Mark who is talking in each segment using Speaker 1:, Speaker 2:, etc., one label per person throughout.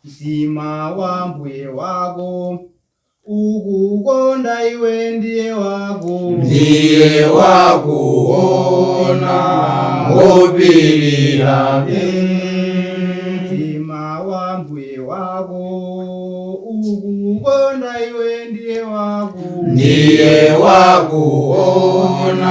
Speaker 1: Mtima wa mbuye wako ukukonda iwe ndiye wako
Speaker 2: Ndiye wakuona ngopirira.
Speaker 1: Mtima wa mbuye wako ukukonda iwe ndiye wako
Speaker 2: Ndiye wakuona.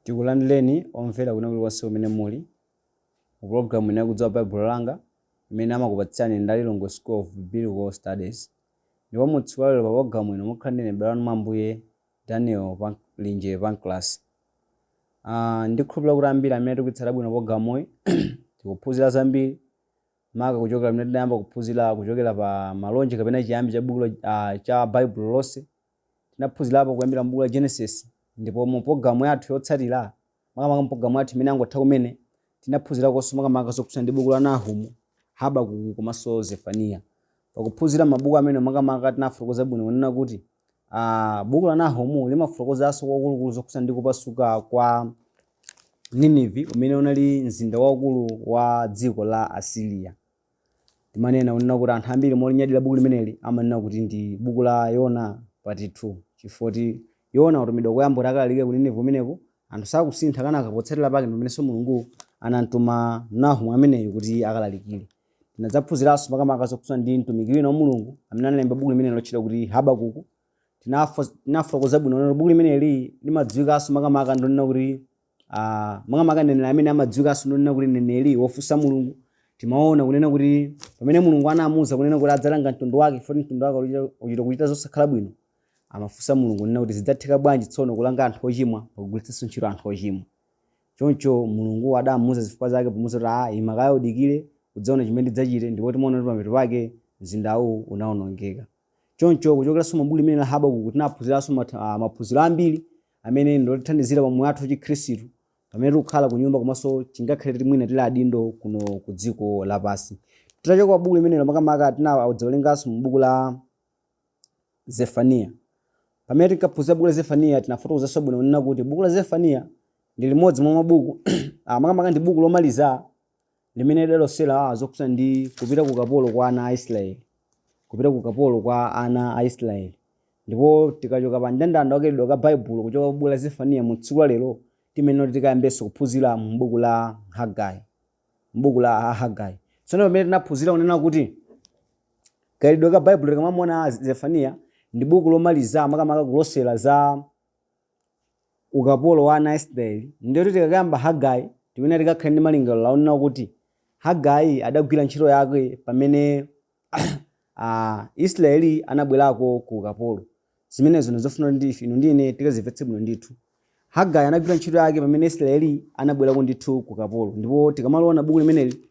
Speaker 3: Tikulandireni omvera kwina kulikonse kumene muli mu pulogalamu ino ya Kudziwa Baibulo Langa imene amakupatsirani ndi a Lilongwe School of Biblical Studies. Ndipo mu tsiku lalero pa pulogalamu ino mukhala ndi ine m'bale wanu mwa Ambuye Daniel Linje Pancras. Ndikhulupirira kuti ambiri amene tikuitsata bwino pulogalamuyi tikuphunzira zambiri maka kuchokera pamene tinayamba kuphunzira kuchokera pa malonje kapena chiyambi cha buku cha Baibulo lonse. Tinaphunzirapo kuyambira m'buku la Genesis ndipo mu pulogalamu yathu yotsatira, makamaka mu pulogalamu yathu imene yangotha kumene, tinaphunzirakonso makamaka zokhudzana ndi buku la Nahumu, Habakuku komanso Zefaniya. Pakuphunzira mabuku amenewa makamaka tinafotokoza bwino kunena kuti buku la Nahumu limafotokozanso kwakulukulu zokhudzana ndi kupasuka kwa Ninivi umene unali mzinda waukulu wa dziko la Asiriya. Timanena kunena kuti anthu ambiri molinyadira buku limeneli amanena kuti ndi buku la Yona part 2 chifukwa kuti Yona watumidwa koyamba kuti akalalikire ku Ninivi kumeneko, anthu sakusintha kenaka potsatira pake ndi pamenenso Mulungu anamtuma Nahumu ameneyu kuti akalalikire. Tinadzaphunziranso makamaka zokhudzana ndi mtumiki wina wa Mulungu amene analemba buku limeneli lotchedwa kuti Habakuku. Tinafotokoza bwino kuti buku limeneli limadziwikanso makamaka ndonena kuti makamaka mneneri amene amadziwikanso ndonena kuti mneneri wofunsa Mulungu. Timaona kunena kuti pamene Mulungu anamuuza kunena kuti adzalanga mtundu wake chifukwa mtundu wake uchita kuchita zosakhala bwino, amafunsa Mulungu kunena kuti zidzatheka bwanji tsono kulanga anthu ochimwa pakugwiritsanso ntchito anthu ochimwa. Choncho Mulungu adamuuza zifukwa zake pomuuza kuti ima kaye udikire udzaona chimene ndidzachite, ndipo timaona kuti pamapeto pake mzindawu unaonongeka. Choncho kuchokeranso mu buku limene la Habakuku tinaphunziranso maphunziro ambiri amene ndi otithandizira pa moyo wathu wachikhristu pamene tikukhala kunyumba komanso tingakhale tili mwina tili adindo kuno ku dziko lapansi. Titachoka pa buku limenelo makamaka tinadzawerenganso mu buku la Zefaniya. Pamene tinkaphunzira buku la Zefaniya tinafotokozanso bwino kunena kuti buku la Zefaniya ndi limodzi mwa mabuku makamaka ndi buku lomaliza limene lidalosera zokhudzana ndi kupita ku ukapolo kwa ana a Israeli, kupita ku ukapolo kwa ana a Israeli. Ndipo tikachoka pa mndandanda wa kawerengedwe ka Baibulo kuchoka ku buku la Zefaniya mu tsiku la lero, timayenera kuti tikayambenso kuphunzira m'buku la Hagai, m'buku la Hagai. Tsono pamene tinaphunzira kunena kuti kawerengedwe ka Baibulo tikamamuona Zefaniya ndi buku lomaliza makamaka kulosera za ukapolo wa ana a Israeli, ndiye kuti tikakayamba Hagai tikuyenera tikakhale ndi malingaliro onena kuti Hagai adagwira ntchito yake pamene Israeli anabwerako ku ukapolo. Zimenezo ndizofuna kuti ndife inu ndi ine tikazimvetse bwino ndithu. Hagai anagwira ntchito yake pamene Israeli anabwerako ndithu ku ukapolo. Ndipo tikamaliona buku limeneli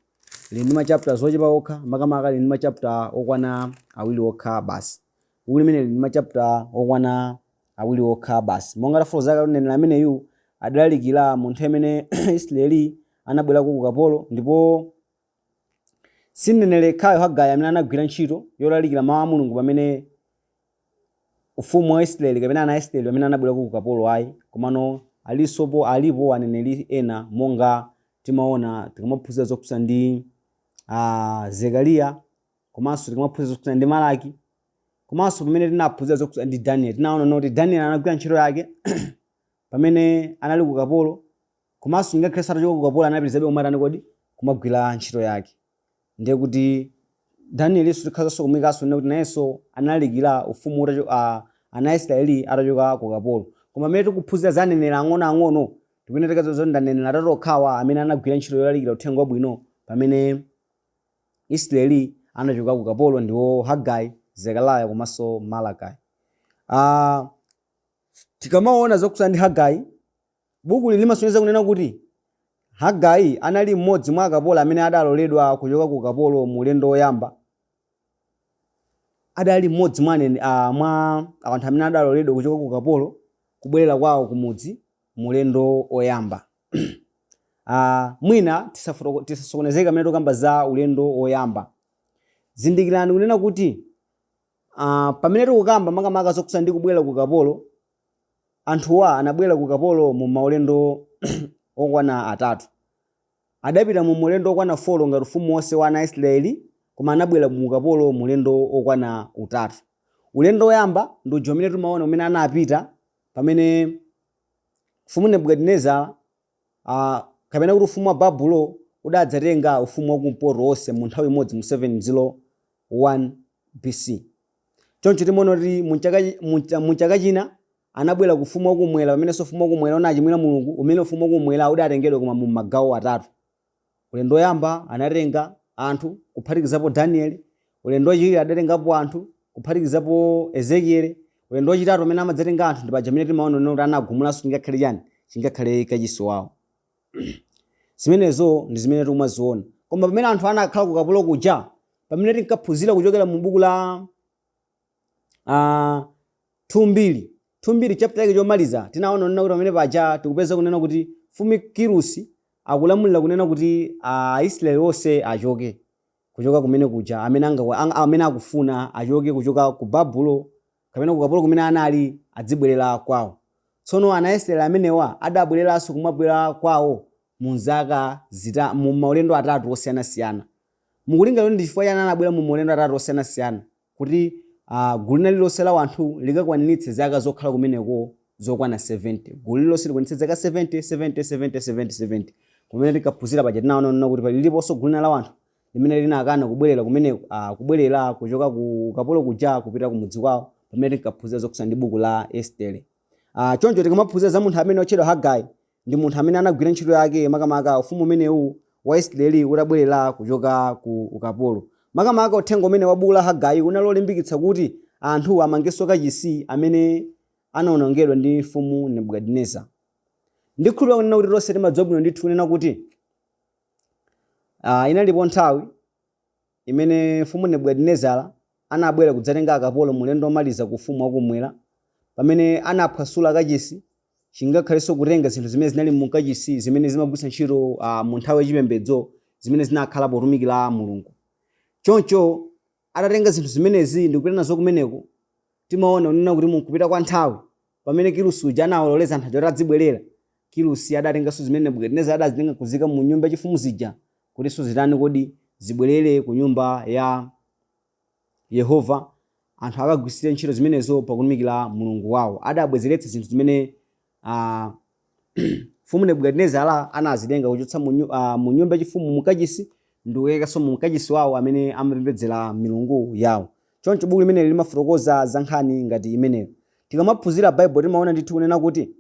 Speaker 3: lili ndi machapters ochepa okha, makamaka lili ndi machapter okwana awiri okha basi. Buku limeneli lili ndi machapter okwana awiri okha basi. Monga tafotokoza kale mneneri ameneyu adalalikira mu nthawi imene Israeli anabwerako ku ukapolo ndipo si mneneri yekhayo Hagai amene anagwira ntchito yolalikira mawu a Mulungu pamene ufumu wa Israeli kapena ana a Israeli pamene anabwera ku ukapolo ayi, komano alinsopo alipo aneneri ena monga timaona tikamaphunzira zokhudzana ndi Zekariya komanso tikamaphunzira zokhudzana ndi Malaki komanso pamene tinaphunzira zokhudzana ndi Daniel tinaona kuti Daniel anagwira ntchito yake pamene anali ku ukapolo komanso ngakhalenso atachoka ku ukapolo anapitirizabe kumatani kodi kumagwira ntchito yake. Ndiye kuti Danielinso tikhozanso kumuikanso kunena kuti nayenso analalikira ufumu ana a Israeli atachoka ku ukapolo. Koma pamene tikuphunzira za aneneri ang'onoang'ono, tikuyenera tikadziwe zoti ndi aneneri atatu okhawa amene anagwira ntchito yolalikira uthenga wabwino pamene Israeli anachoka ku ukapolo ndiwo Hagai, Zekariya komanso Malakai. Tikamaona zokhudzana ndi Hagai, Bukuli limasonyeza kunena kuti Hagai anali mmodzi mwa akapolo amene adaloledwa kuchoka ku ukapolo mu ulendo woyamba. Adali mmodzi mwa mwa anthu amene adaloledwa kuchoka ku ukapolo kubwerera kwawo kumudzi mu ulendo woyamba. Mwina tisasokonezeke pamene tikukamba za ulendo woyamba. Zindikirani kunena kuti Pamene tikukamba makamaka zokhudzana ndi kubwera ku ukapolo, anthuwa anabwera ku ukapolo mu maulendo okwana atatu. Adapita mu maulendo okwana 4 ngati ufumu wonse wa ana a Israeli, koma anabwera mu ukapolo mu ulendo okwana utatu. Ulendo woyamba ndi uja umene timaona umene anapita pamene mfumu Nebukadinezara kapena kuti ufumu wa Babulo udadzatenga ufumu wakumpoto wonse mu nthawi imodzi mu 701 BC. Choncho timaona kuti mu chaka china anabwera ku ufumu wakumwera, pamenenso ufumu wakumwera unachimwira Mulungu, umene ufumu wakumwera udatengedwa koma mu magawo atatu. Ulendo woyamba anatenga anthu kuphatikizapo Danieli, ulendo wachiwiri adatengapo anthu kuphatikizapo Ezekieli, ulendo wachitatu amene amadzatenga anthu ndi paja amene timaona kuti anagumulanso chingakhale chani, chingakhale kachisi wawo. Zimenezo ndi zimene tikumaziona. Koma pamene anthu anakhala ku ukapolo kuja, pamene tinkaphunzira kuchokera mu buku la 2 Mbiri, 2 Mbiri chapter yake chomaliza, tinaona kunena kuti pamene paja tikupeza kunena kuti mfumu Kirusi akulamulira kunena kuti Aisraeli onse achoke kuchoka kumene kuja, amene akufuna achoke kuchoka ku Babulo kapena ku ukapolo kumene anali, adzibwerera kwawo. Tsono ana a Israeli amenewa adabwereranso kumabwera kwawo mu zaka zita, mu maulendo atatu osiyanasiyana. Mukulingalira kuti ndi chifukwa chani anabwera mu maulendo atatu osiyanasiyana? Kuti gulu lina lililonse la wanthu likakwaniritse zaka zokhala kumeneko zokwana 70. Gulu lililonse likwanitse zaka 70, 70, 70, 70, 70. Kumene tikaphunzira paja tinaona kunena kuti paliliponso gulu lina la wanthu limene linakana kubwerera kumeneko, kubwerera kuchoka ku ukapolo kuja kupita kumudzi kwawo, pamene tinkaphunzira zokhudzana ndi buku la Estere. Choncho tikamaphunzira za munthu amene otchedwa Hagai, ndi munthu amene anagwira ntchito yake makamaka ufumu umenewu wa Israeli utabwerera kuchoka ku ukapolo. Makamaka uthenga umene wa buku la Hagai unali olimbikitsa kuti anthu amangenso kachisi amene anaonongedwa ndi mfumu Nebukadineza. Ndikhulupirira kunena kuti tonse timadziwa bwino ndithu kunena kuti inalipo nthawi imene mfumu Nebukadinezara anabwera kudzatenga akapolo mu ulendo womaliza ku ufumu wakumwera, pamene anaphwasula kachisi, chingakhalenso kutenga zinthu zimene zinali mu kachisi zimene zimagwiritsa ntchito mu nthawi yachipembedzo zimene zinakhala potumikira Mulungu. Choncho atatenga zinthu zimenezi ndi kupita nazo kumeneko, timaona kunena kuti mukupita kwa nthawi, pamene Kirusi uja anawaloleza anthu aja kuti adzibwerera, Kirusi adatenganso zimene Nebukadinezara adazitenga kuzika mu nyumba yachifumu zija kutinso zitani kodi, zibwerere ku nyumba ya Yehova, anthu akagwiritsire ntchito zimenezo pakutumikira Mulungu wawo. Adabwezeretsa zinthu zimene mfumu Nebukadinezara anazitenga kuchotsa mu nyumba yachifumu mu kachisi ndi kukayikanso mu kachisi wawo amene amapembedzera milungu yawo. Choncho buku limeneli limafotokoza za nkhani ngati imeneyo. Tikamaphunzira Baibulo timaona ndithu kunena kuti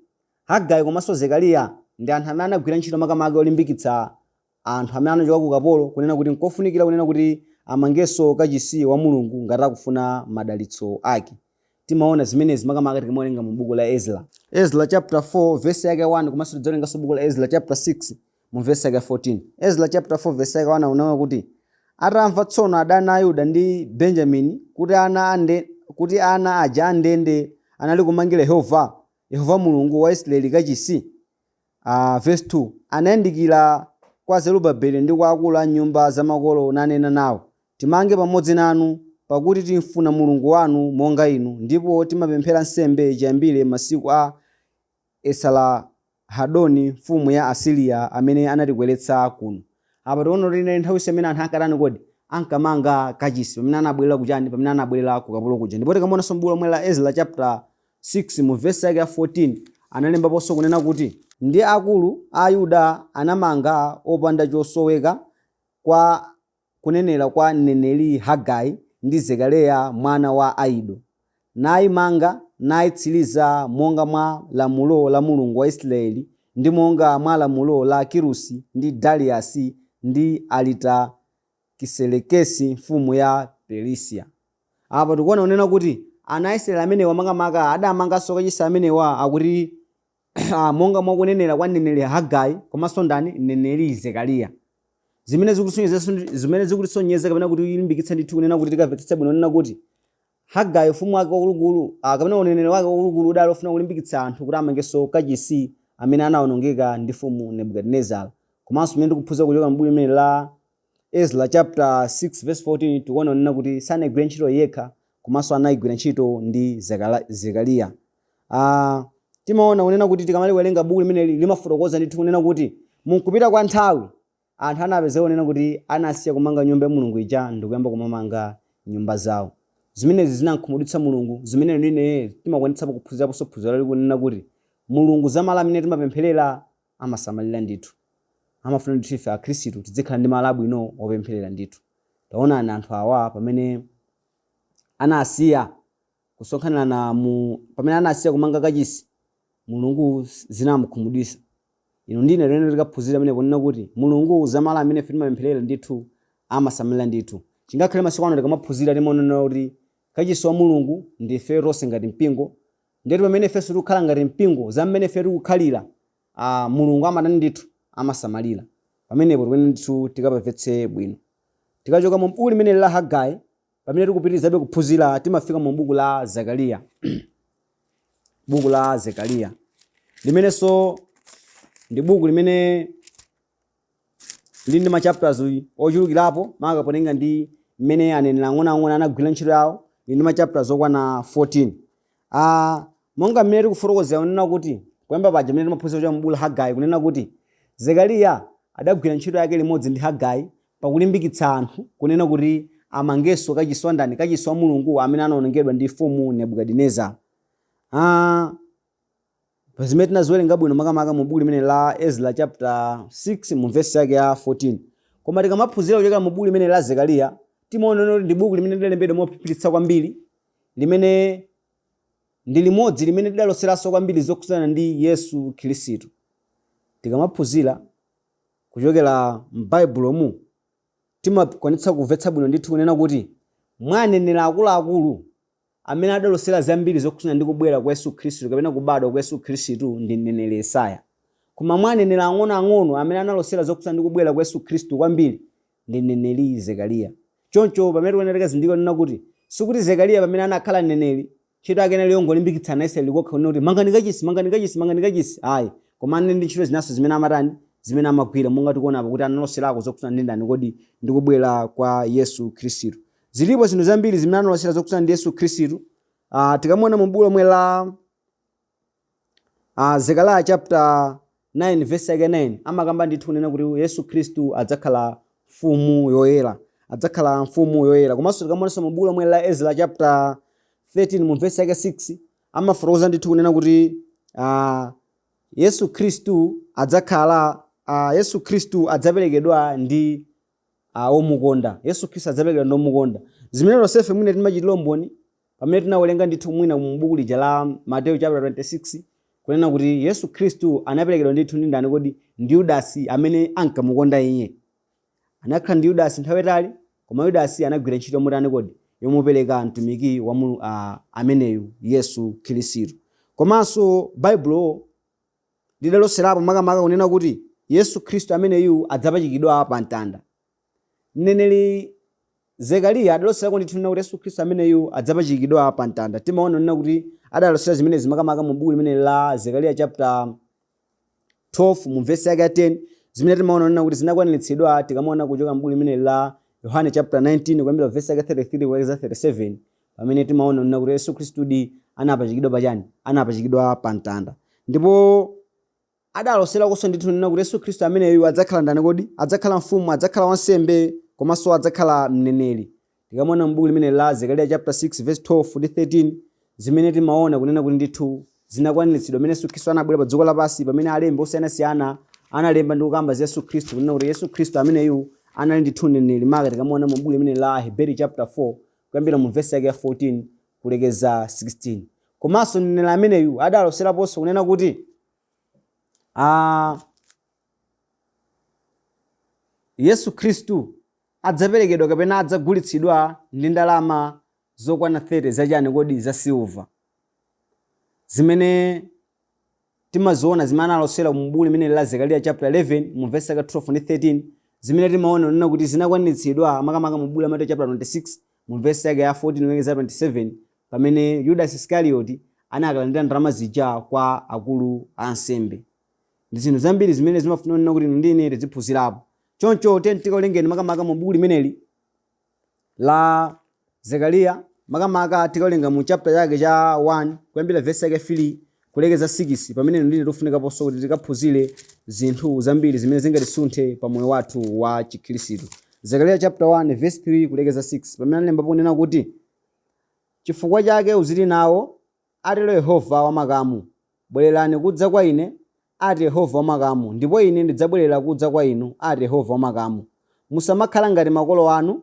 Speaker 3: Hagai komanso Zekariya ndi anthu amene anagwira ntchito makamaka yolimbikitsa anthu amene anachoka ku ukapolo kunena kuti nkofunikira kunena kuti amangenso kachisi wa Mulungu ngati akufuna madalitso ake. Timaona zimenezi makamaka tikamawerenga mu buku la Ezra. Ezra chapter 4 verse yake 1 komanso tidzawerenganso buku la Ezra chapter 6 mu verse yake 14. Ezra chapter 4 verse yake 1 akunena kuti atamva tsono adani a Yuda ndi Benjamini kuti ana aja a ndende anali kumangira Yehova Mulungu wa Israeli kachisi, Verse 2, anayandikira kwa Zerubabele ndi kwa akulu a nyumba za makolo nanena nawo, Timange pamodzi nanu, pakuti timfuna Mulungu wanu monga inu, ndipo timapemphera nsembe chiyambire masiku a Esarahadoni mfumu ya Asiriya, amene anatikweretsa kuno. Apa tikuona kuti inali nthawi imene anthu ankatani kodi? Ankamanga kachisi pamene anabwerera kuchani? Pamene anabwerera ku ukapolo kuja. Ndipo tikamaonanso m'buku lomwe la Ezra chapter 6 mu vesi yake ya 14 analembaponso kunena kuti, Ndi akulu a Yuda anamanga opanda chosoweka kwa kunenera kwa mneneri Hagai ndi Zekariya mwana wa Ido, naimanga naitsiriza monga mwa lamulo la Mulungu wa Israeli, ndi monga mwa lamulo la Kirusi ndi Dariasi ndi Arita-kiserekesi mfumu ya Perisiya. Apa tikuona kunena kuti ana a Israeli amenewa makamaka adamanganso kachisi amenewa akuti monga mwa kunenera kwa mneneri Hagai komanso ndani? Mneneri Zekariya. Zimene zikutisonyeza kapena kutilimbikitsa ndithu kunena kuti tikamvetsetse bwino kunena kuti Hagai ufumu wake wakulukulu kapena uneneri wake wakulukulu udali ofuna kulimbikitsa anthu kuti amangenso kachisi amene anawonongeka ndi mfumu Nebukadinezara. Komanso mmene tikuphunzira kuchoka m'buku limene la Ezra chapter 6 verse 14 tikuona kunena kuti sanagwire ntchito yekha komanso anayigwira ntchito ndi Zekariya. Timaona kunena kuti tikamaliwerenga buku limeneli limafotokoza ndithu kunena kuti mukupita kwa nthawi anthu anapezeka kunena kuti anasiya kumanga nyumba ya Mulungu ija ndikuyamba kumamanga nyumba zawo. Zimenezi zinamkhumudwitsa Mulungu, zimene ine timakwanitsapo kuphunziraponso phunziro lalikulu kunena kuti Mulungu za malo amene timapempherera amasamalira ndithu. Amafuna ndithu ife akhristu tizikhala ndi malo abwino opempherera ndithu. Taonani anthu awa pamene anasiya kusonkhanirana mu pamene anasiya kumanga kachisi, Mulungu zinamukhumudwitsa. Inu ndi ine lero tikaphunzira pamene kunena kuti Mulungu za malo amene ife timapempherera ndithu amasamalira ndithu. Chingakhale masiku ano tikamaphunzira timaonana kuti kachisi wa Mulungu ndi ife tonse ngati mpingo. Ndithu pamene ifenso tikukhala ngati mpingo, za mmene ife tikukhalira, Mulungu amatani ndithu amasamalira. Pamenepo tikuyenera ndithu tikapamvetse bwino. Tikachoka mu buku limeneli la Hagai, pamene tikupitirizabe kuphunzira timafika mu buku la Zekariya. Buku la Zekariya limenenso ndi buku limene lili ndi ma chapters ochulukirapo maka potenga ndi mmene aneneri ang'onoang'ono anagwira ntchito yawo, lili ndi ma chapters okwana 14. Monga mmene tikufotokozera kunena kuti kuyamba paja mmene timaphunzira kuchoka mu buku la Hagai kunena kuti Zekariya adagwira ntchito yake limodzi ndi Hagai pakulimbikitsa anthu kunena kuti amangenso kachisi wa ndani, kachisi wa Mulungu amene anaonongedwa ndi mfumu Nebukadinezara. Pa zimene tinaziwerenga bwino makamaka mu buku limene la Ezra chapter 6 mu verse yake ya 14. Koma tikamaphunzira kuchokera mu buku limene la Zekariya, timaona kuti ndi buku limene lidalembedwa mophiphiritsa kwambiri, limene ndi limodzi limene lidaloseranso kwambiri zokhudzana ndi Yesu Khristu. Tikamaphunzira kuchokera m'Baibulomu, timakwanitsa kumvetsa bwino ndithu kunena kuti mwa aneneri akuluakulu amene adalosera zambiri zokhudzana ndi kubwera kwa Yesu Khristu kapena kubadwa kwa Yesu Khristu ndi mneneri Yesaya. Koma mwa aneneri ang'onoang'ono amene analosera zokhudzana ndi kubwera kwa Yesu Khristu kwambiri ndi mneneri Zekariya. Choncho pamene tikuyenera tikazindikire kunena kuti sikuti Zekariya pamene anakhala mneneri ntchito yake inali yongolimbikitsa ana a Israeli kokha kunena kuti mangani kachisi, mangani kachisi, mangani kachisi ayi, koma anali ndi ntchito zinanso zimene amatani, zimene amagwira monga tikuona apo kuti analoserako zokhudzana ndi ndani kodi, ndi kubwera kwa Yesu Khristu. Zilipo zinthu zambiri zimene analosera zokhudzana ndi Yesu Khristu. Tikamuona mu buku lomwe la Zekariya chapter 9 verse yake 9 amakamba ndithu kunena kuti Yesu Khristu adzakhala mfumu yoyera, adzakhala mfumu yoyera. Komanso tikamuonanso mu buku lomwe la Ezra chapter 13 mu verse yake 6 amafotokoza ndithu kunena kuti Yesu Khristu adzakhala Yesu Khristu adzaperekedwa ndi omukonda. Yesu Khristu adzaperekedwa ndi omukonda. Zimene tonsefe mwina timachitira umboni pamene tinawerenga ndithu mwina mu buku lija la Mateyu chapter 26 kunena kuti Yesu Khristu anaperekedwa ndithu ndi ndani kodi? Ndi Yudasi amene ankamukonda iye. Anakhala ndi Yudasi nthawi yaitali, koma Yudasi anagwira ntchito yomutani kodi? Yomupereka mtumiki wa ameneyu Yesu Khristu. Komanso Baibulo lidaloserapo makamaka kunena kuti Yesu Khristu ameneyu adzapachikidwa pa mtanda. Mneneri Zekariya adaloserako ndithu kunena kuti Yesu Khristu ameneyu adzapachikidwa pa mtanda. Timaona kunena kuti adalosera zimenezi makamaka mu buku limene la Zekariya chapter 12 mu verse yake ya 10, zimene timaona kunena kuti zinakwaniritsidwa tikamaona kuchoka mu buku limene la Yohane chapter 19 kuyambira verse yake 33 kulekeza 37, pamene timaona kunena kuti Yesu Khristu anapachikidwa pachani, anapachikidwa pa mtanda. Ndipo adaloserakonso ndithu kunena kuti Yesu Khristu ameneyu adzakhala ndani kodi? Adzakhala mfumu, adzakhala wansembe, komanso adzakhala mneneri. Tikamaona m'buku limene la Zekariya chapter 6 verse 12 ndi 13, zimene timaona kunena kuti ndithu zinakwaniritsidwa pamene Yesu Khristu anabwera pa dziko lapansi, pamene alembi osiyanasiyana analemba ndi kukamba za Yesu Khristu kunena kuti Yesu Khristu ameneyu anali ndithu mneneri, maka tikamaona mu buku limene la Aheberi chapter 4 kuyambira mu verse yake ya 14 kulekeza 16. Komanso mneneri ameneyu adaloseraponso kunena kuti Yesu Khristu adzaperekedwa kapena adzagulitsidwa ndi ndalama zokwana 30 zachani kodi, za silver, zimene timaziona zimene analosera mu buku limene la Zekariya chapter 11 mu verse yake 12 ndi 13, zimene timaona kunena kuti zinakwaniritsidwa makamaka mu buku la Mateyu chapter 26 mu verse yake ya 14 kulekeza 27, pamene Yudas Iskarioti anakalandira ndalama zija kwa akulu a ansembe. Ndi zinthu zambiri zimene zimafuna kunena kuti inu ndi ine tiziphunzirapo. Choncho tiyeni tikawerengeni makamaka mu buku limeneli la Zekariya. Makamaka tikawerenga mu chapter chake cha 1 kuyambira vesi yake 3 kulekeza 6, pamene ndine tifunikaponso kuti tikaphunzire zinthu zambiri zimene zingatisunthe pa moyo wathu wa Chikhristu. Zekariya chapter 1 verse 3 kulekeza 6, pamene analemba ponena kuti, "Chifukwa chake uziti nawo, atero Yehova wamakamu, bwererani kudza kwa ine, ati Yehova wamakamu, ndipo ine ndidzabwerera kudza kwa inu, ati Yehova wamakamu. Musamakhala ngati makolo anu,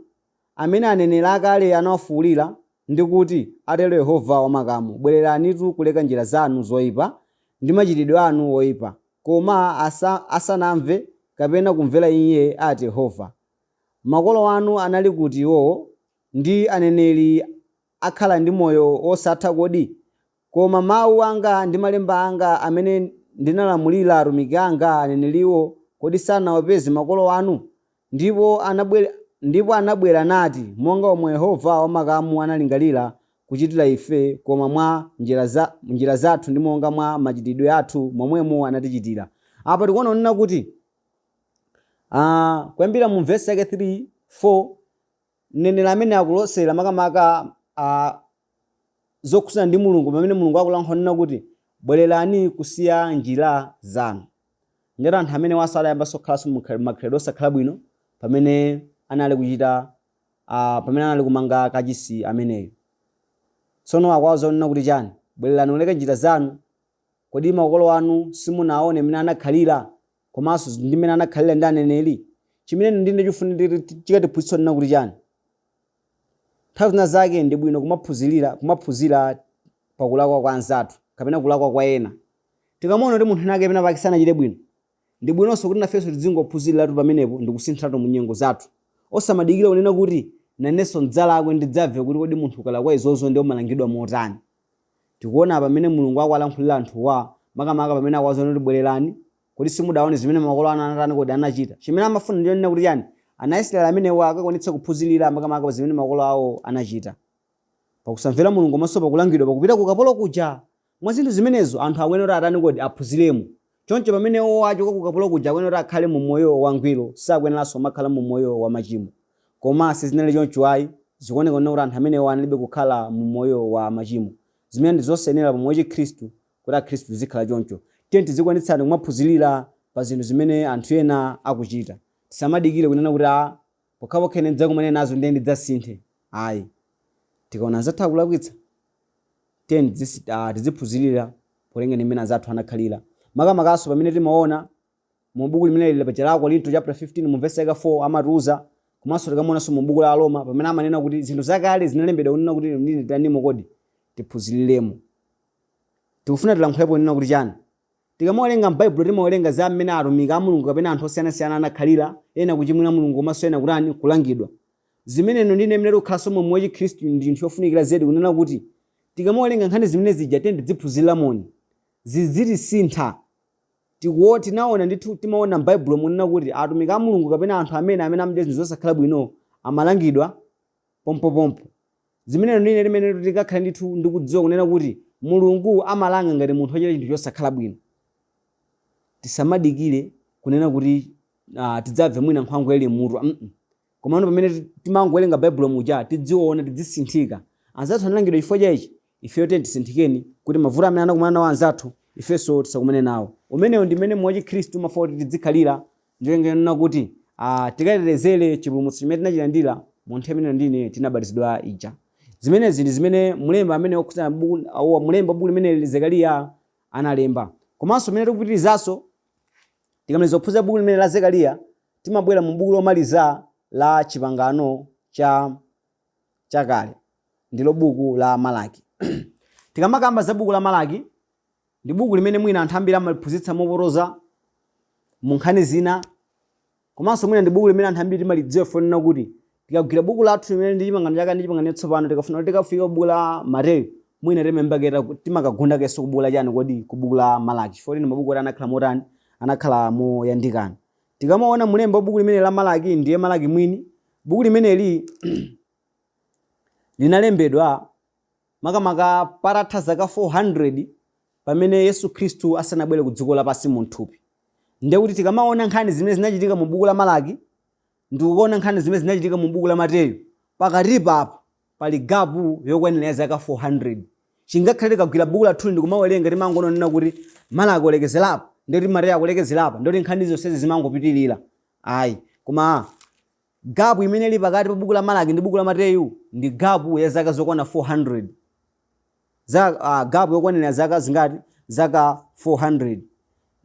Speaker 3: amene aneneri akale anawafuwulira ndi kuti, atero Yehova wamakamu, bwereranitu kuleka njira zanu zoyipa ndi machitidwe anu oyipa. Koma asanamve kapena kumvera iye, ati Yehova. Makolo anu anali kuti iwowo, ndi aneneri akhala ndi moyo wosatha kodi? Koma mawu anga ndi malemba anga amene ndinalamulira atumiki anga aneneriwo, kodi sanawapeze makolo anu? Ndipo anabwera nati, monga omwe Yehova wamakamu analingalira kuchitira ife, koma mwa njira zathu ndi monga mwa machitidwe athu momwemo anatichitira." Apa tikuona kunena kuti kuyambira mu vesi yake 3 4, mneneri amene akulosera makamaka zokhudzana ndi Mulungu, pamene Mulungu akulankhula kunena kuti, "Bwererani kusiya njira zanu." Ngati anthu amene wasadayambanso kukhalanso makhalidwe osakhala bwino pamene anali kuchita pamene anali kumanga kachisi ameneyo. Tsono akuwauza kunena kuti chani? "Bwererani kuleka njira zanu. Kodi makolo anu simunaone mmene anakhalira, komanso ndi mmene anakhalira ndi aneneri?" Chimene ndine chifuna chikatiphunzitsa kunena kuti chani? Nthawi zina zake ndi bwino kumaphunzira pakulakwa kwa anzathu kapena kulakwa kwa ena. Tikamaona kuti munthu ake pena pake sanachite bwino, ndi bwinonso kuti nafenso tidzingophunziratu pamenepo ndi kusinthiratu mu nyengo zathu, osamadikira kunena kuti nanenso ndidzalakwe ndidzamve kuti kodi munthu ukalakwa izozo ndi umalangidwa motani. Tikuona pamene Mulungu akuwalankhulira anthuwa, makamaka pamene akuwauza kuti, "Bwererani, kodi simudaone zimene makolo anu anatani kodi anachita?" Chimene amafuna ndi chonena kuti chani? Ana Israeli amenewo akakwanitsa kuphunzirira makamaka pa zimene makolo awo anachita pakusamvera Mulungu komanso pakulangidwa pakupita ku ukapolo kuja. Mwa zinthu zimenezo anthu akuyenera kuti atani kodi? Aphunziremo. Choncho pamene iwo achoka ku ukapolo kuja, akuyenera kuti akhale mu moyo wangwiro, sakuyeneranso kumakhala mu moyo wa machimo. Koma sizinali choncho ayi. Zikuoneka kunena kuti anthu amenewo analibe kukhala mu moyo wa machimo, zimene ndi zosayenera pa moyo wa Chikhristu kuti Akhristu tizikhala choncho. Tiyeni tizikwanitsani kumaphunzirira pa zinthu zimene anthu ena akuchita. Tisamadikire kunena kuti, "A, pokhapokha ine ndidzakumane nazo ndiye ndidzasinthe." Ayi. Tikaona anzathu akulakwitsa, tiyeni tiziphunzirira potenga ndi mmene anzathu anakhalira. Makamakaso pamene timaona mu buku limene lili paja la Akorinto chapter 15 mu verse yake 4 amatiuza, komanso tikamuonanso mu buku la Aroma pamene amanena kuti zinthu zakale zinalembedwa kunena kuti ndine titanimo kodi? Tiphunziriremo. Tikufuna tilankhulepo kunena kuti chani? Tikamawerenga m'Baibulo, timawerenga za mmene atumiki a Mulungu kapena anthu osiyanasiyana anakhalira, ena kuchimwira Mulungu komanso ena kutani? Kulangidwa. Zimene ino ndine mmene tikukhalanso moyo wa Chikhristu ndi chinthu chofunikira zedi kunena kuti tikamawerenga nkhani zimene zija, tiyeni tidziphunziramoni, zizitisintha. Tinaona ndithu, timaona m'Baibulo munena kuti atumiki a Mulungu kapena anthu amene amachita zinthu zosakhala bwino amalangidwa pompopompo. Zimene ndine limene tikakhale ndithu ndikudziwa kunena kuti Mulungu amalanga ngati munthu wachita chinthu chosakhala bwino. Tisamadikire kunena kuti tidzamve mwina nkhwangwa ili mmutu. Komano pamene timangowerenga Baibulo muja, tidziona, tidzisinthika. Anzathu analangidwa chifukwa cha ichi, ifeyo tiyeni tisinthikeni kuti mavuto amene anakumana nawo anzathu ifenso tisakumane nawo. Umenewo ndi mmene moyo wa Chikhristu umafuna kuti tidzikhalira, ndiyo kuti tikatetezere chipulumutso chimene tinachilandira mu nthawi imene ndine tinabatizidwa ija. Zimenezi ndi zimene mlembi amene okhudzana mlembi wa buku limene Zekariya analemba. Komanso mmene tikupitirizanso, tikamaliza kuphunzira buku limene la Zekariya, timabwera mu buku lomaliza la Chipangano cha Chakale, ndilo buku la Malaki. Tikamakamba za buku la Malaki, ndi buku limene mwina anthu ambiri amaliphunzitsa mopotoza mu nkhani zina, komanso mwina ndi buku limene anthu ambiri timalidziwa fonena kuti tikagwira buku lathu limene ndi Chipangano Chakale ndi Chipangano Chatsopano, tikafuna kuti tikafika ku buku la Mateyu, mwina timembaketa timakagunda kenso ku buku la chani kodi? Ku buku la Malaki, chifukwa ndi mabuku oti anakhala motani? Anakhala moyandikana. Tikamaona mulembi wa buku limene la Malaki ndiye Malaki mwini. Buku limeneli linalembedwa makamaka patatha zaka 400 pamene Yesu Khristu asanabwere ku dziko lapansi mu mthupi. Ndiye kuti tikamaona nkhani zimene zinachitika mu buku la Malaki ndikuona nkhani zimene zinachitika mu buku la Mateyu, pakatipa apa pali gap yokwanira ya zaka 400. Chingakhale tikagwira buku lathuli ndikumawerenga, timangoona kunena kuti Malaki akulekezera, ndikuti Mateyu akulekezera, ndikuti nkhani zonsezi zimangopitirira. Ayi, koma gap imene ili pakati pa buku la Malaki ndi buku la Mateyu ndi gap ya zaka zokwana 400. Gap yokwanira zaka zingati? Zaka 400.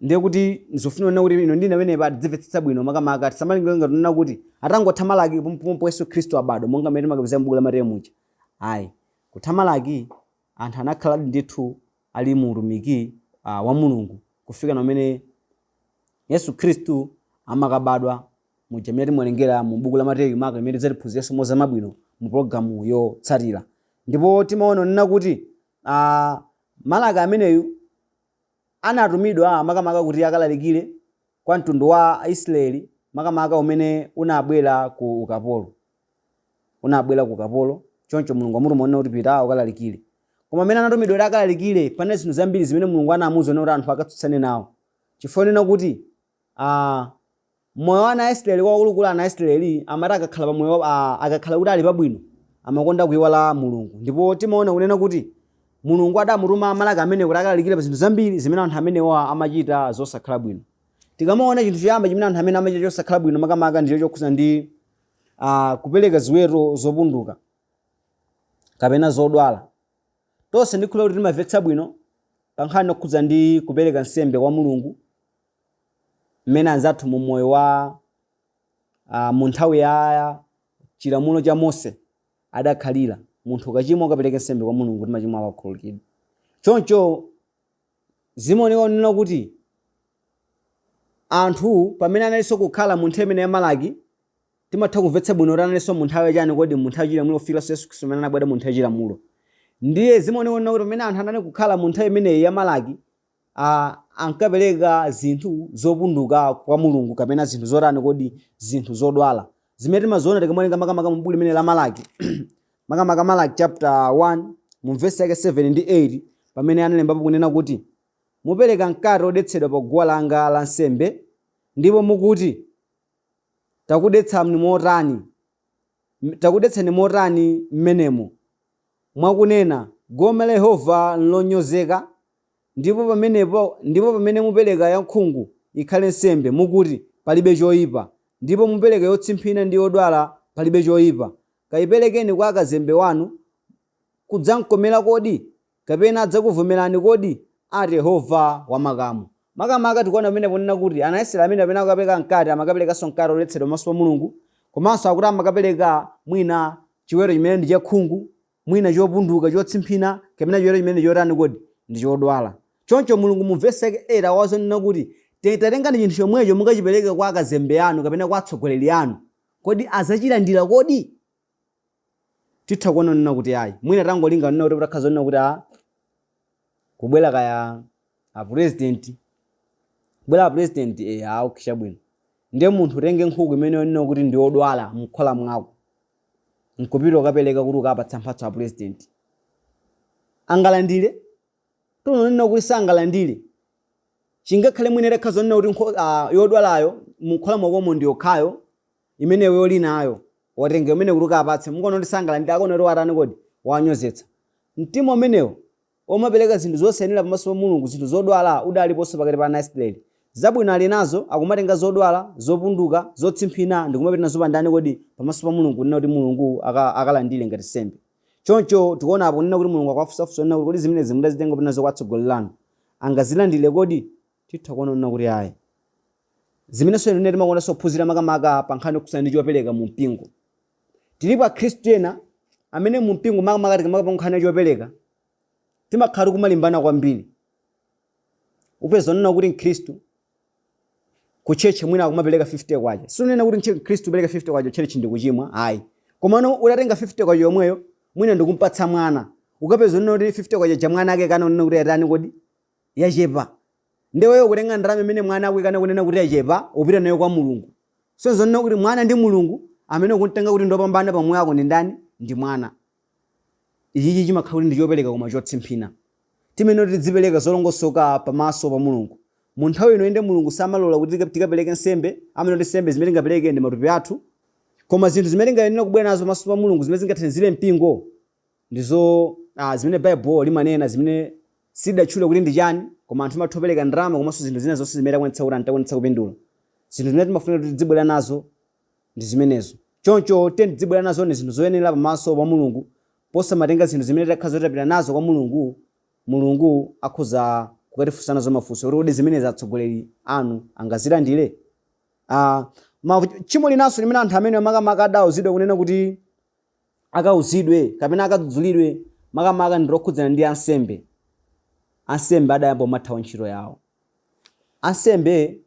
Speaker 3: Ndiye kuti nzofuna kunena kuti ino ndine amene tidzimvetsetsa bwino, makamaka tisamalingalire ngati kunena kuti atangotha Malaki pompopompo Yesu Khristu abadwa, monga mmene timakapeza m'buku la Mateyu muja. Ayi, kutha Malaki anthu anakhaladi ndithu ali mu utumiki wa Mulungu kufika pamene Yesu Khristu amakabadwa, muja mmene timawerengera mu buku la Mateyu, maka imene tidzatiphunzirenso mozama bwino mu pologalamu yotsatira. Ndipo timaona kunena kuti Malaki ameneyu anatumidwa makamaka kuti akalalikire kwa mtundu wa Aisraeli, makamaka umene unabwera ku ukapolo. Unabwera ku ukapolo, choncho Mulungu amutuma kunena kuti pita ukalalikire. Koma amene anatumidwa kuti akalalikire, panali zinthu zambiri zimene Mulungu anamuuza kuti anthu akatsutsane nawo. Chifukwa kunena kuti moyo wa ana a Israeli, kwakulukulu ana a Israeli amati akakhala pa moyo akakhala kuti ali pabwino, amakonda kuiwala Mulungu. Ndipo timaona kunena kuti Mulungu adamutuma Malaki amene kuti akalalikire pa zinthu zambiri zimene anthu amenewa amachita zosakhala bwino. Tikamaona chinthu choyamba chimene anthu amene amachita chosakhala bwino, makamaka ndicho chokhuza ndi kupereka ziweto zopunduka kapena zodwala. Tonse ndikhulupirira kuti timamvetsa bwino pa nkhani yokhudza ndi kupereka nsembe kwa Mulungu, mmene anzathu mu moyo wa mu nthawi ya chilamulo cha Mose adakhalira. Munthu ukachimwa ukapereke nsembe kwa Mulungu kuti machimo ako akhululukidwe. Choncho zimaoneka kunena kuti anthu pamene analinso kukhala mu nthawi imene ya Malaki, timatha kumvetsa bwino kuti analinso mu nthawi yachani kodi? Mu nthawi yachilamulo, kufikiranso Yesu Khristu amene anabwera mu nthawi yachilamulo. Ndiye zimaoneka kunena kuti pamene anthu anali kukhala mu nthawi imeneyi ya Malaki, ankapereka zinthu zopunduka kwa Mulungu kapena zinthu zotani kodi? Zinthu zodwala, zimene timaziona tikamawerenga makamaka mu buku limene la Malaki, makamaka Malaki chapter 1 mu verse yake 7 ndi 8, pamene analembapo kunena kuti, "Mupereka mkate wodetsedwa pa guwa langa la nsembe, ndipo mukuti, 'Takudetsani motani? Takudetsani motani mmenemo? Mwakunena, Gome la Yehova nlonyozeka. Ndipo pamene mupereka yankhungu ikhale nsembe, mukuti, Palibe choipa. Ndipo mupereka yotsimphina ndi yodwala, palibe choipa. Kayiperekeni kwa akazembe wanu, kudzamkomera kodi? Kapena adzakuvomerani kodi? Ati Yehova wa makamu." Makamaka tikuona pamene ponena kuti ana a Israeli amene pamene akukapereka mkate, amakaperekanso mkate woletsedwa pamaso pa Mulungu, komanso akuti amakapereka mwina chiweto chimene ndi chakhungu, mwina chopunduka, chotsimphina, kapena chiweto chimene ndi chotani kodi? Ndi chodwala. Choncho Mulungu mu vesi yake 8 akuwauza kunena kuti, "Tatengani chinthu chomwecho mukachipereke kwa akazembe anu kapena kwa atsogoleri anu. Kodi adzachilandira kodi?" Titha kuona kunena kuti ayi. Mwina tangolinga kunena kuti kutakhala zonena kuti kubwera kaya a president, kubwera a president, okay, chabwino. Ndiye munthu utenge nkhuku imene yonena kuti ndi yodwala mkhola mwako, nkupita ukapereka kuti ukapatsa mphatso a president, angalandire? Tonena kuti sangalandire. Chingakhale mwina itakhala zonena kuti yodwalayo mkhola mwakomo ndi yokhayo imene iwe uli nayo, watenga imene kuti ukapatse, mukuona kuti sangalandire. Akuona kuti watani kodi? Wanyozetsa. Mtima umenewo omapereka zinthu zosayenera pamaso pa Mulungu, zinthu zodwala, udaliponso pakati pa ana a Israeli. Zabwino ali nazo, akumatenga zodwala, zopunduka, zotsimphina ndikumapita nazo pa ndani kodi? Pamaso pa Mulungu, kunena kuti Mulungu akalandire ngati nsembe. Choncho tikuona apo kunena kuti Mulungu akuwafunsafunsa kunena kuti, kodi zimenezi mudazitenga kupita nazo kwa atsogoleri anu, angazilandire kodi? Titha kuona kunena kuti ayi. Zimenenso inu timakondanso kuphunzira makamaka pa nkhani yokhudzana ndi chopereka mu mpingo. Tilipo Akhristu ena amene mu mpingo, makamaka tikamakamba nkhani ya chopereka, timakhala tikumalimbana kwambiri. Upeza unena kuti Mkhristu ku church mwina akumapereka 50 kwacha. Sunena kuti Mkhristu upereka 50 kwacha church ndi kuchimwa, ayi. Komano utatenga 50 kwacha yomweyo mwina ndikumpatsa mwana, ukapeza unena kuti 50 kwacha ja mwana ake kana unena kuti yatani kodi? Yachepa. Ndiye wewe kutenga ndalama imene mwana akuyikana kunena kuti yachepa, upita nayo kwa Mulungu. So zonena kuti mwana ndi Mulungu, amene ukumtenga kuti ndopambana pa moyo wako ndi ndani? Ndi mwana. Ichichi chimakhala kuti ndi chopereka koma chotsimphina. Timene tidzipereka zolongosoka pamaso pa Mulungu. Mu nthawi ino inde Mulungu samalola kuti tikapereke nsembe, amene kuti nsembe zimene tingapereke ndi matupi athu. Koma zinthu zimene tingayenera kubwera nazo pamaso pa Mulungu zimene zingathandizire mpingo ndizo zimene Baibulo limanena, zimene silidatchule kuti ndi chani, koma anthu amatha kupereka ndalama komanso zinthu zina zonse zimene takwanitsa kuti takwanitsa kupindula. Zinthu zimene timafuna kuti tizibwera nazo ndi zimenezo. Choncho tiyeni tizibwera nazo ndi zinthu zoyenera pamaso pa Mulungu, posamatenga zinthu zimene takhala zoti tapita nazo kwa Mulungu, Mulungu akhoza kukatifunsa nazo mafunso kuti kodi zimenezi atsogoleri anu angazilandire? Tchimo linanso limene anthu amene makamaka adauzidwa kunena kuti akauzidwe kapena akadzudzulidwe makamaka ndi lokhudzana ndi ansembe. Ansembe adayamba kumathawa ntchito yawo. Ansembe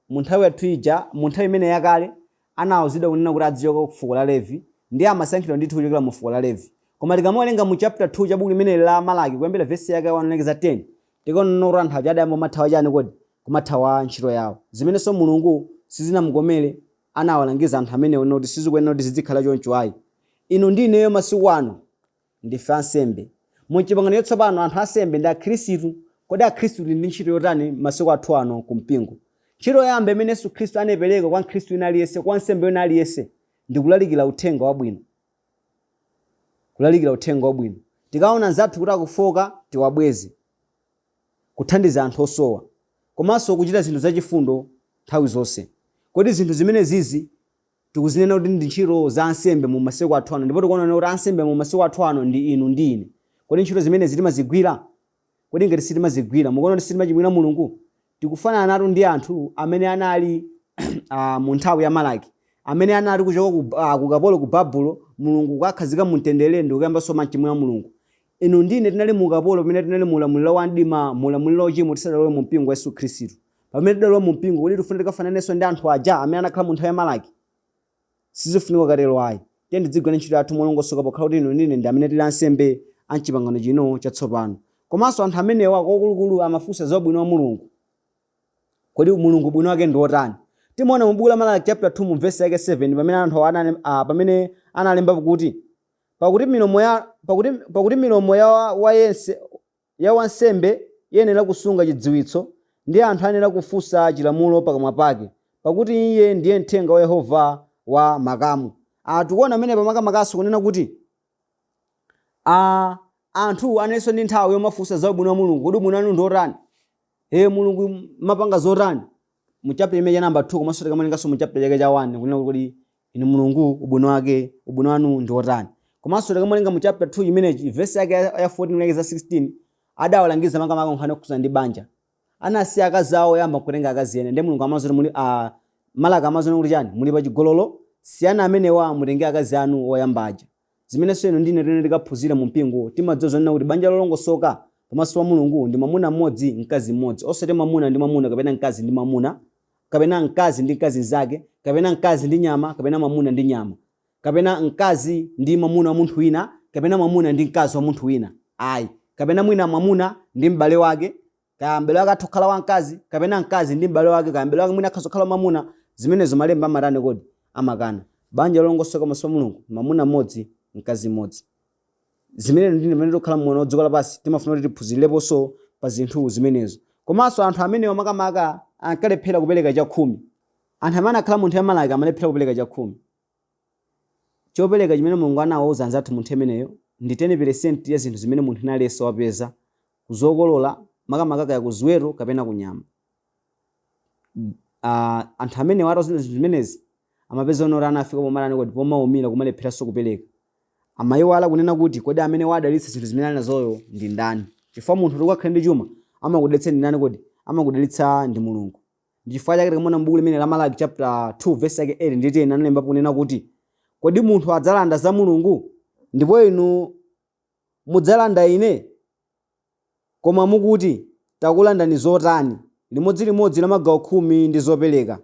Speaker 3: mu nthawi yathu ija, mu nthawi imene yakale, anauzidwa kunena kuti adzichoka ku fuko la Levi, ndiye amasankhidwa ndithu kuchokera mu fuko la Levi. Koma tikamawerenga mu chapter 2 cha buku limeneli la Malaki kuyambira vesi yake ya 1 kulekeza 10, tikaona kuti anthu aja adayamba kumathawa chani kodi? Kumathawa ntchito yawo. Zimenenso Mulungu sizinamukomere, anawalangiza anthu amenewo kuti sizikuyenera kuti zizikhala choncho ayi. Inu ndi ineyo masiku ano ndife ansembe. Mu Chipangano Chatsopano anthu ansembe ndi Akhristu. Kodi Akhristu tili ndi ntchito yotani masiku athu ano ku mpingo? Ntchito yoyamba imene Yesu Khristu anaipereka kwa Mkhristu wina aliyense, kwa wansembe wina aliyense, ndi kulalikira uthenga wabwino. Kulalikira uthenga wabwino. Tikaona anzathu kuti akufooka, tiwabweze. Kuthandiza anthu osowa. Komanso kuchita zinthu zachifundo nthawi zonse. Kodi zinthu zimenezizi tikuzinena kuti ndi ntchito za ansembe mu masiku athu ano, ndipo tikuona kuti ansembe mu masiku athu ano ndi inu ndi ine? Kodi ntchito zimenezi timazigwira? Kodi ngati sitimazigwira, mukuona kuti sitimachimwira Mulungu? Tikufananatu ndi anthu amene anali mu nthawi ya Malaki, amene anali kuchoka ku ukapolo ku Babulo, Mulungu kukakhazika mu mtendere ndi kuyambanso kumachimwira Mulungu. Inu ndi ine tinali mu ukapolo pamene tinali mu ulamuliro wa mdima, mu ulamuliro wa uchimo, tisadalowe mu mpingo wa Yesu Khristu. Pamene tidalowa mu mpingo, kodi tifuna tikafananenso ndi anthu aja amene anakhala mu nthawi ya Malaki? Sizifunika katero ayi. Tiyeni tidzigwira ntchito yathu molongosoka pokhala kuti inu ndi ine ndi amene tili ansembe a m'chipangano chino chatsopano. Komanso anthu amenewa kwakulukulu amafunsa za ubwino wa Mulungu. Kodi Mulungu ubwino wake ndi wotani? Timaona mu buku la Malaki chapter 2 mu verse yake 7 pamene anthu anali, pamene analembapo kuti pakuti milomo ya pakuti, pakuti milomo ya wa yense ya wansembe iyenera kusunga chidziwitso, ndi anthu ayenera kufunsa chilamulo pakamwa pake, pakuti iye ndiye mthenga wa Yehova wa makamu. Tikuona pamenepa makamakaso kunena kuti anthu analinso ndi nthawi yomafunsa za ubwino wa Mulungu. Kodi ubwino wanu ndi otani? He, Mulungu mapanga zotani? Mu chapter imene cha number 2 komanso tikamawerenganso mu chapter chake cha 1 kunena kuti kodi inu Mulungu ubwino wake ubwino wanu ndi otani? Komanso tikamawerenga mu chapter 2 chimenechi verse yake ya 14 kulekeza 16, adawalangiza makamaka nkhani yokhudzana ndi banja. Anasiya akazi awo oyamba kutenga akazi ena, ndiye Mulungu amazoti muli Malaki amazoti kuti chani? Muli pa chigololo, siyani amenewa mutenge akazi anu oyamba aja. Zimenenso inu ndi ine tene tikaphunzira mu mpingo, timadziwa zonena kuti banja lolongosoka pamaso pa Mulungu ndi mwamuna mmodzi mkazi mmodzi, osati mwamuna ndi mwamuna kapena mkazi ndi mwamuna, kapena mkazi ndi mkazi mnzake, kapena mkazi ndi nyama, kapena mwamuna ndi nyama, kapena mkazi ndi mwamuna wa munthu wina, kapena mwamuna ndi mkazi wa munthu wina ayi, kapena mwina mwamuna ndi m'bale wake, kaya m'bale wake atha kukhala wamkazi, kapena mkazi ndi m'bale wake, kaya m'bale wake mwina akhoza kukhala mwamuna. Zimenezo malemba amatani kodi? Amakana. Banja lolongosoka pamaso pa Mulungu, mwamuna mmodzi mkazi mmodzi. Zimene ndi pamene tikukhala mmoyo wa dziko lapansi, timafuna kuti tiphunzireponso pa zinthu zimenezo. Komanso anthu amenewa makamaka ankalephera kupereka chakhumi. Anthu amene anakhala mu nthawi ya Malaki amalephera kupereka chakhumi. Chopereka chimene Mulungu anawauza anzathu mu nthawi imeneyo ndi 10% ya zinthu zimene munthu aliyense wapeza kuzokolola, makamaka kaya ku ziweto kapena ku nyama. Anthu amenewa atauzidwa zinthu zimenezi amapeza kuti anafika pomatani kodi? Pomaumira kumalepheranso kupereka. Amayiwala kunena kuti kodi amene wadalitsa zinthu zimene ali nazoyo ndi ndani? Chifukwa munthu kuti ukakhale ndi chuma amakudalitsa ndi ndani kodi? Amakudalitsa ndi Mulungu. Ndi chifukwa chake tikamaona m'buku limene la Malaki chapter 2 verse yake 8 ndi 10 analembapo kunena kuti kodi munthu adzalanda za Mulungu? Ndipo inu mudzalanda ine? Koma mukuti, Takulandani zotani? Limodzilimodzi la magawo khumi ndi zopereka.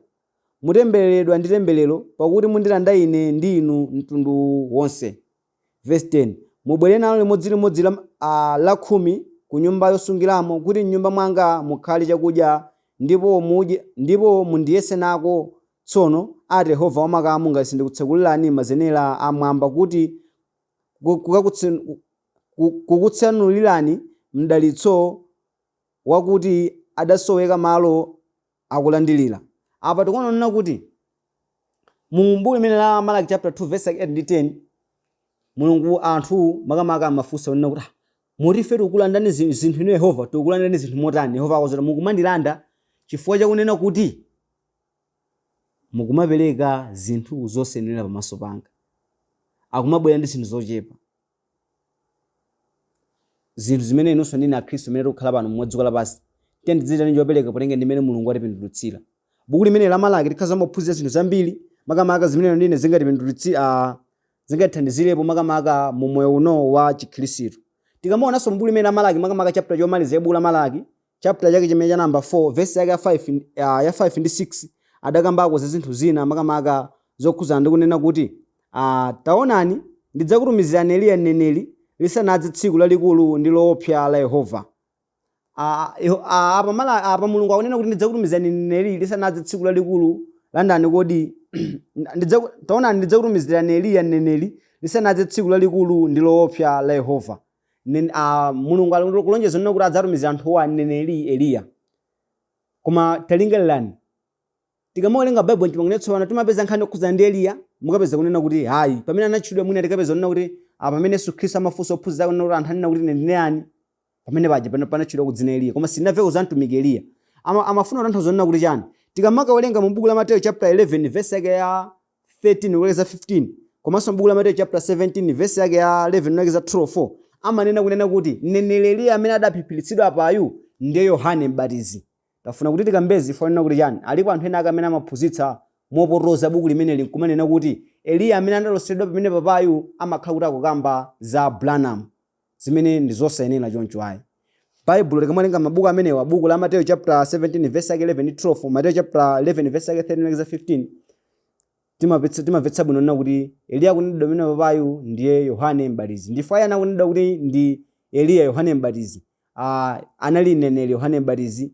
Speaker 3: Mutembereredwa ndi temberero, pakuti mundilanda ine ndi inu mtundu wonse. Verse 10, Mubwere nalo limodzilimodzi la khumi ku nyumba yosungiramo, kuti m'nyumba mwanga mukhale chakudya, ndipo mudye, ndipo mundiyese nako tsono, ati Yehova wa makamu, ngati sindikutsekulirani mazenera a m'mwamba kuti kukutsanulirani mdalitso wakuti adasoweka malo akulandilira. Apa tikuona kuti Mu buku limene la Malaki chapter 2 verse 8 ndi 10, Mulungu anthu makamaka amafunsa kunena kuti, "Ah, muti ife tikukulandani zinthu inu Yehova, tikukulandani zinthu motani?" Yehova akuti mukumandilanda chifukwa chakunena kuti mukumapereka zinthu zosayenera pamaso panga, akumabwera ndi zinthu zochepa, zinthu zimene inunso ndine Akhristu amene tikukhala pano mu dziko lapansi tiye tidzichitani chopereka potenga ndi mmene Mulungu atipindulitsira. Buku limene la Malaki tikhaza maphunzira zinthu zambiri, makamaka zimene ndine zingatipindulitsira, zingatithandizirepo makamaka mu moyo uno wa Chikhristu. Tikamaonanso m'buku limene la Malaki, makamaka chapter chomaliza ya buku la Malaki, chapter chake chimene cha number 4, verse yake ya 5, ya 5 ndi 6, adakambako za zinthu zina makamaka zokhudzana ndi kunena kuti, "Taonani, ndidzakutumizirani Eliya mneneri lisanadze tsiku lalikulu ndi loopsa la Yehova." Apa Mulungu akunena kuti ndidzakutumizirani mneneri lisanadze tsiku lalikulu la ndani kodi? Taonani, ndidzakutumizirani Eliya mneneri lisanadze tsiku lalikulu ndi loopsa la Yehova. Mulungu ali kulonjeza nena kuti adzatumizira anthuwa mneneri Eliya. Koma talingalirani, tikamawerenga Baibulo m'Chipangano Chatsopano timapeza nkhani yokhudzana ndi Eliya, mukapeza kunena kuti hayi, pamene anatchulidwa mwina tikapeza kunena kuti pamene Yesu Khristu amafunsa ophunzira ake kunena kuti anthu anena kuti ine ndine yani, pamene paja panatchulidwa ku dzina Eliya, koma sitinamveko za mtumiki Eliya. Amafuna kutanthauza kunena kuti chani? Tikamakawerenga mu buku la Mateyu chapter 11 verse yake ya 13 kulekeza 15, komanso m'buku la Mateyu chapter 17 verse yake ya 11 kulekeza 12, amanena kunena kuti mneneri Eliya amene adaphiphiritsidwa apayu ndiye Yohane Mbatizi. Tafuna kuti tikambezi fanena kuti chani? Alipo anthu ena ake amene amaphunzitsa mopotoza buku limeneli nkumanena kuti Eliya amene analoseredwa pamene papayu amakhala kuti akukamba za Branham, zimene ndi zosayenera choncho ayi. Baibulo tikamawerenga mabuku amenewa, buku la Mateyu chapter 17 verse yake 11 ndi 12, Mateyu chapter 11 verse yake 13 kulekeza 15, timamvetsa bwino nena kuti Eliya akunenedwa pamene papayu ndiye Yohane Mbatizi. Ndipo iye anakunenedwa kuti ndi Eliya Yohane Mbatizi. Anali mneneri Yohane Mbatizi,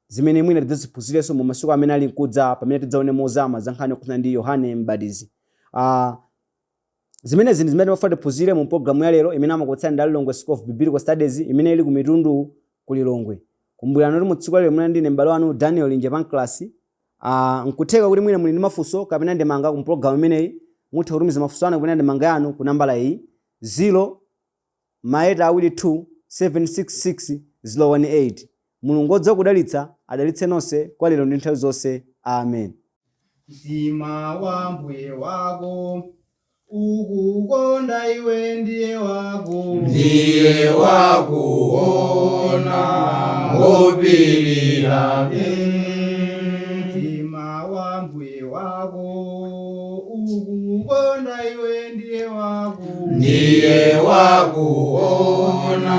Speaker 3: zimene mwina tidzaziphunzirenso mu masiku amene ali nkudza pamene tidzaone mozama za nkhani yokhudzana ndi Yohane Mbatizi. Zimenezi ndi zimene timafuna tiphunzire mu programu ya lero imene amakupatsirani ndi Lilongwe School of Biblical Studies imene ili ku Mitundu ku Lilongwe. Kumbukirani kuti mu tsiku la lero munali ndine m'bale wanu Daniel Nje class. Nkutheka kuti mwina muli ndi mafunso kapena ndemanga ku programu imeneyi, mutha kutumiza mafunso anu kapena ndemanga yanu ku nambala iyi 0 maeta awiri 2 766 018. Mulungu odziwa kudalitsa adalitse nonse kwa lero ndi nthawi zonse. Amen.
Speaker 1: Mtima wa mbuye wako ukukonda iwe ndiye wako,
Speaker 2: ndiye wakuona ngopirira.
Speaker 1: Mtima wa mbuye wako ukukonda iwe ndiye wako,
Speaker 2: ndiye wakuona